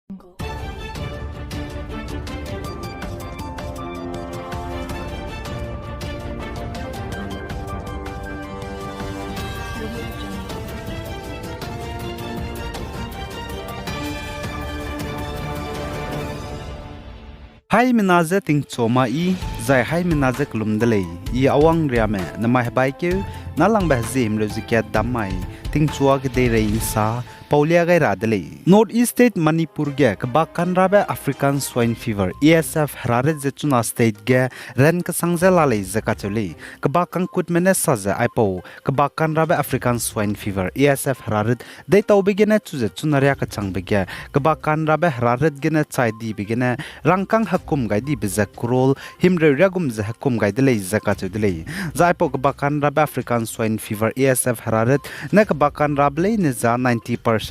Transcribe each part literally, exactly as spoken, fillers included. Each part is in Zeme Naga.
Haimena je tingchu ma i, zai haimena je kelum de lei. I Awang Riame, namai hebaikeu, nâlangbe hezie himreu ze kat dam mai, tingchua kedeirei ’nsa, paulia gai ra de lei. North East State Manipur ge kebak kanrabe African Swine Fever, A S F, herarit ze chuna state ge ran kesang ze la lei ze kacheu lei. Kebak kangkutme ne sa ze aipau kebak kanrabe African Swine Fever, A S F, herarit deitaube gene chu ze chuna riâ kechangbe ge kebak kanrabe herarit gene chai dibe gene rangkâng hekum gai dibe ze crore himreu riagum ze hekum gai de lei ze kacheu de lei. Zai aipau kebak kanrabe African Swine Fever, A S F, herarit ne kebak kanrabe leine za ninety percent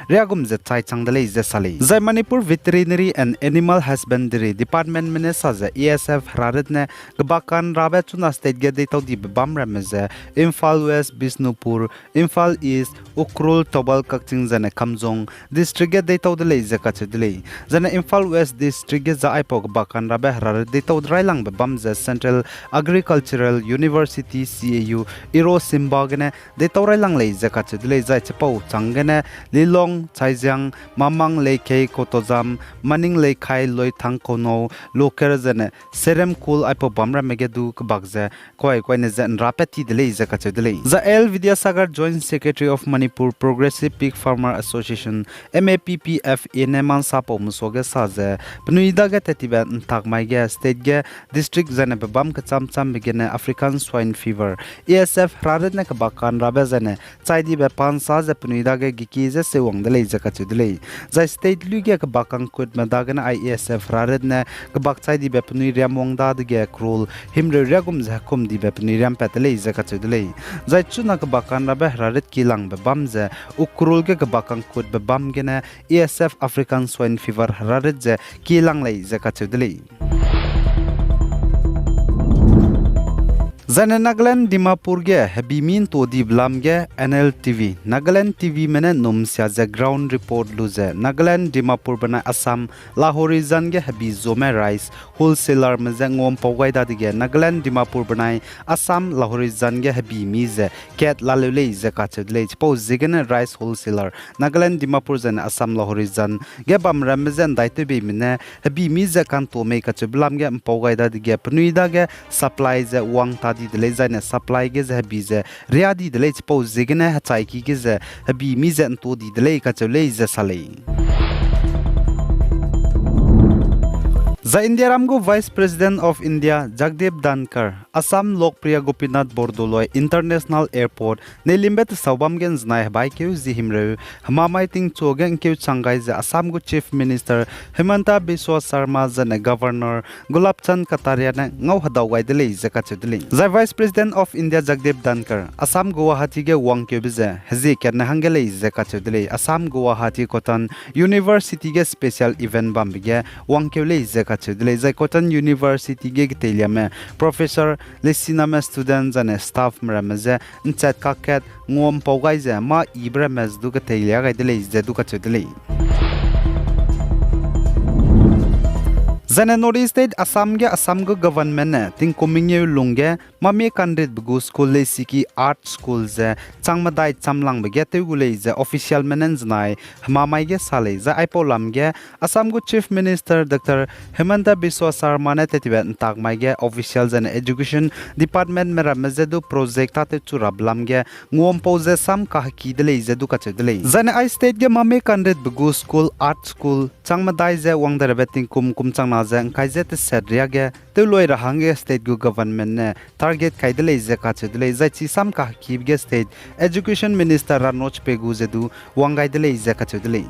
riagum ze chai chang de lei ze sa lei. Zai Manipur Veterinary and Animal Husbandry Departmentme ne sa ze A S F herarit ne kebak kanrabe chuna state ge deitau dibe bam ramme ze Imphal West, Bishnupur, Imphal East, Ukhrul, Thoubal, Kakching zaine Kamjong district ge deitau de lei ze kacheu de lei. Zaine Imphal West district ge za aipau kebak kanrabe herarit deitau railangbe bam ze Central Agricultural University, C A U, Iro Simba gene deitau railang lei ze kacheu de lei. Zai chipau chang gene Lilong, Chaijiang, Mamang, Leikhei, Kotozam, Maning, Leikhai, Loithang, Konou, Loker zaine Seremkul aipau bam ramme ge du kebak ze kuai kuaine ze ’nrapat ti de lei ze kacheu de lei. Zai L Vidyasagar, Joint Secretary of Manipur Progressive Pig Farmer Association, M A P P F A, ne mansapaume suage sa ze penui dage tat tibe ’ntak mai ge state ge district zaine pebâm kechâm châmbe gene African Swine Fever, A S F, herarit ne kebak kanrabe zaine chai dibe pa ’nsa ze penui dage geki ze seuwang de lei ze kacheu de lei. Zai state lui ge kebak kangkutme dagene A S F herarit ne kebak chai dibe penui riamwang dadege crore himreu riagum ze hekum dibe penui riampat de lei ze kacheu de lei. Zai chuna kebak kanrabe herarit kilangbe bam ze Ukhrul ge kebak kangkutbe bam gene A S F African Swine Fever herarit ze kilang lei ze kacheu de lei. Zaine Nagaland Dimapur ge hebi mi ’nto dibe lam ge N L T V, Nagaland T Vme ne num sia ze ground report lu ze Nagaland Dimapur benai Assam Lahori zan ge hebi zome rice wholesalerme je nguampau gai dadege Nagaland Dimapur benai Assam Lahori zan ge hebi mi ze kat laleu lei ze kacheu de lei. Chipau ziegene rice wholesaler Nagaland Dimapur zaine Assam Lahori zan ge bamramme je ’ndaitewbeime ne hebi mi ze ka'nto mei kacheube lam ge ’mpau gai dadege penui dage supply ze wang ta di de lei, zaine supply ge ze hebi ze riâ di de lei, chipau ziegene hechaiki ge ze hebi mi ze ’nto di de lei kacheu lei ze sa lei. Zai Indiaram gu Vice President of India Jagdeep Dhankhar, Assam Lok Priya Gopinath Bordoloi International Airport neilimbe tesau bam ge ’nzenai hebaikeu zie himreu hemamai tingchu ge ’ngkeu chang gai ze Assam gu Chief Minister Himanta Biswa Sarma zaine Governor Gulab Chand Kataria ne ngau hedau gai de lei ze kacheu de lei. Zai Vice President of India Jagdeep Dhankhar Assam Guwahati ge wangkeube ze hezie katne hangge lei ze kacheu de lei. Assam Guwahati Cotton University ge special event bambe ge wangkeu lei ze kacheu de lei. Zai Cotton University ge keteiliame professor, lesiname student zaine staffme ramme je ’nchat kakkat nguampau gai ze mâ yibe ramme ze du keteilia gai de lei ze du kacheu de lei. Zaine North East State Assam ge Assam gu government ne tingkum mengeu lungge mame kanritbe gu school leisiki art school ze chang medai chamlangbe ge tew gu lei ze officialme ne ’nzenai hemamai ge sa lei. Zai aipau lam ge Assam gu Chief Minister Doctor Himanta Biswa Sarma ne tettibe ’ntak mai ge official zaine education departmentme ramme je du project tâtewchu rabe lam ge nguampau ze sam kaheki de lei ze du kacheu de lei. Zaine ai state ge mame kanritbe gu school, art school, chang medai ze wang derabe tingkum kum changna ze ’ngkai ze teset riage tewloi ra hangge state gu government ne target kai de lei ze kacheu de lei. Zai chi sam kahekibe ge state education minister Ranoj Pegu ze du wang gai de lei ze kacheu de lei.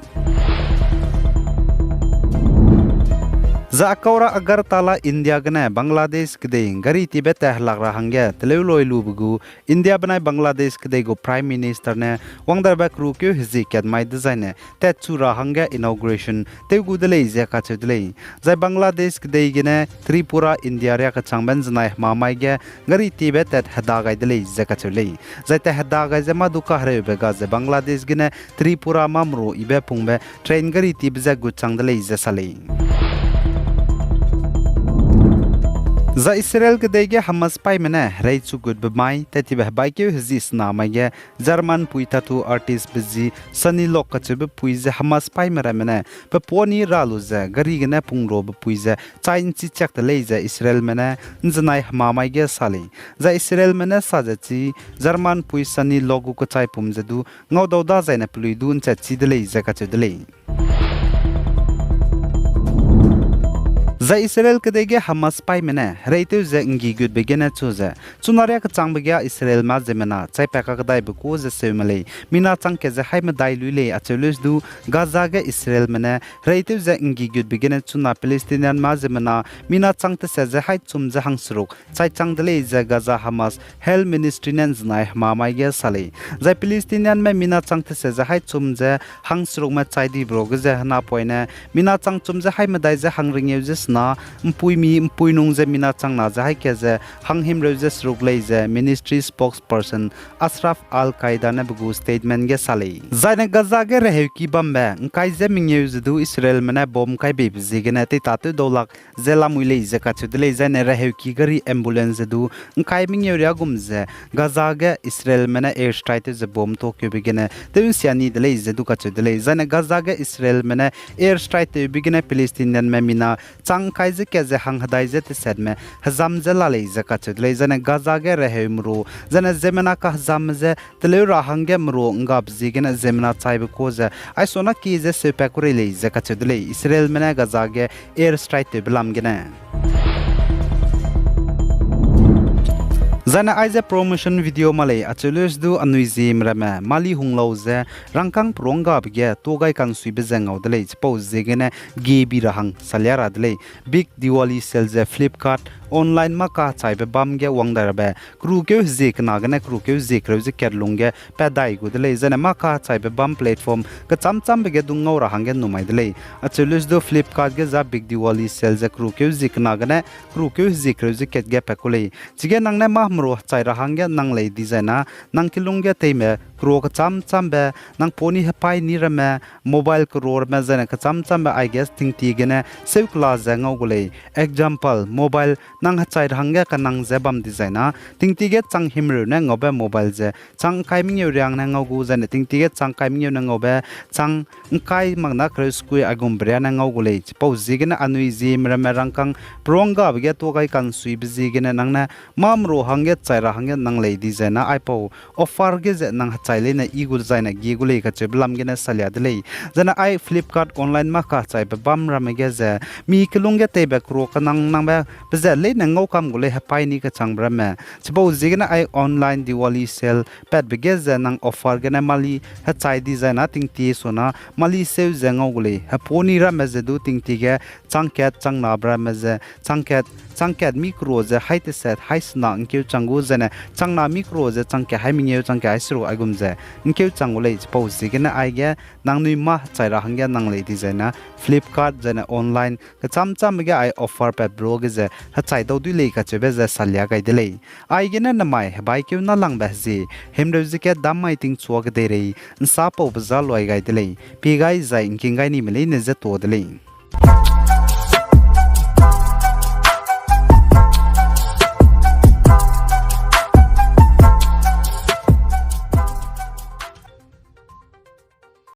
Zai akau ra Agartala India gene Bangladesh kedei gari tibe tat helak ra hangge teleu loi lube gu India benai Bangladesh kedei gu Prime Minister ne wangdaibe kerukeu hezie kat mai dezaine tatchu ra hangge inauguration tew gu de lei ze kacheu de lei. Zai Bangladesh kedei gene Tripura India riakechangbe ’nzenai hemamai ge gari tibe tat heda gai de lei ze kacheu lei. Zai tat heda gai ze mâ du kahereube ga ze Bangladesh gene Tripura mâ meru yibe pungbe train gari tibe je gut chang de lei ze sa lei. Zai Israel kedei ge Hamas paîme ne hereichugutbe mai tat tibe hebaikeu hezie sena mai ge German pui tattoo artistbe zi Sunny Locke kacheube pui ze Hamas paîme ramme ne pe poni ra lu ze gari gene pungruabe pui ze chai ’nchi chiak de lei ze Israelme ne ’nzenai hemamai ge sa lei. Zai Israelme ne sa ze chi German pui Sunny Locke gu kechaipum ze du ngaudau dazaine pelui du ’nchat chi de lei ze kacheu de lei. Zai Israel kedei ge Hamas paîme ne hereitew ze ’nggigutbe gene chu ze, chuna riakechangbe ge Israel mâ ziemmena chaipat kakdaibe ku ze seume lei, mina chang kat ze hai medai lui lei acheu leuse du, Gaza ge Israelme ne hereitew ze ’nggigutbe gene chuna Palestinian mâ ziemmena mina chang teset ze hai chum ze hangseruk chai chang de lei ze Gaza Hamas Health Ministry ne ’nzenai hemamai ge sa lei. Zai Palestinianme mina chang teset ze hai chum ze hangserukme chai dibe ruage ze henapoine mina chang chum ze hai medai ze hangringeu ze sena, ’mpuimi ’mpuinung ze mina chang na ze hai kat ze hanghimreu ze seruk lei ze ministry spokesperson Ashraf Al-Qaeda ne pe gu statement ge sa lei. Zaine Gaza ge reheuki bambe ’ngkai ze mengeu ze du Israelme ne bomb kai beibe ziegene teitatew dau lak ze lamui lei ze kacheu de lei. Zaine reheuki gari ambulance ze du ’ngkai mengeu riâ gum ze Gaza ge Israelme ne airstrike tew ze bomb takeube gene tew ’nsia ni de lei ze du kacheu de lei. Zaine Gaza ge Israelme ne airstrike tewbe gene Palestinianme mina chang ’ngkai ze kat ze hanghedai ze tesetme hezam ze la lei ze kacheu de lei. Zaine Gaza ge reheu meru, zaine ziemmena kahezamme ze teleu ra hangge meru ’nggabe ziegene ziemmena chaibe ku ze aisona ki ze seupat kurei lei ze kacheu de lei, Israelme ne Gaza ge airstrike tewbe lam gene. Zaine aize promotion video ma lei, acheu leuse du anui Zeme ramme mali hung lau ze rangkâng peruanggabe ge tuâ gai ka'nsuibe ze ngau de lei, chipau ziegene gebi ra hang salia ra de lei. Big Diwali sale ze Flipkart online mâ kahechaibe bâm ge wang dai rabe kerukeu hezie kena gene kerukeu hezie kereu ze kat lungge pat dai gu de lei. Zaine mâ kahechaibe bâm platform kechâm châmbe ge du ngau ra hangge numai de lei. Acheu leuse du Flipkart ge za Big Diwali sale ze kerukeu hezie kena gene kerukeu hezie kereu ze kat ge pat ku lei. Chige nang ne mâ meru hechai ra hangge nang lei dizai na, nang kilung ge teime kerua kechâm châmbe, nang poni hepai ni ramme, mobile kerua ramme zaine kechâm châmbe aige tingtie gene seu kela ze ngau gu lei. Example, mobile nang hechai ra hangge kanang ze bam dizai na, tingtie ge chang himreu ne ngaube mobile ze chang ’ngkai mengeu riang ne ngau gu, zaine tingtie ge chang ’ngkai mengeu ne ngaube chang ’ngkai mak na kereu sekui aigumbe riâ ne ngau gu lei. Chipau ziegene anui Zeme ramme rangkâng peruanggabe ge tuâ gai ka'nsuibe ziegene nang ne mâ meru hangge chai ra hangge nang lei dizai na aipau offer ge ze nang hechai leine i gu zaine gie gu lei kacheube lam gene salia de lei. Zaine ai Flipkart online mâ kahechaibe bâm ramme ge ze mi kilung ge teibe kerua kanang nangbe pe ze leine ngau kam gu lei hepai ni kechangbe ramme. Chipau ziegene ai online Diwali sale patbe ge ze nang offer gene mali hechai dizai na tingtie suna mali seu ze ngau gu lei. Heponi ramme ze du tingtie ge chang kat chang nabe ramme ze chang kat, chang kat mi kerua ze hai teset hai sena ’ngkeu chang gu zaine chang na mi kerua ze chang kat hai mengeu chang kat hai seruk aigum ze ’ngkeu chang gu lei. Chipau ziegene aige nangnui mâ hechai ra hangge nang lei dizai na Flipkart zaine online kechâm châmbe ge ai offer patbe ruage ze hechai dau dui lei kacheube ze salia gai de lei. Aigene namai hebaikeu nâlangbe hezie himreu ze kat dam mai tingchua kedeirei ’nsapaube za luai gai de lei. Pie gai zai ’ngking gai nime leine je tuâ de lei.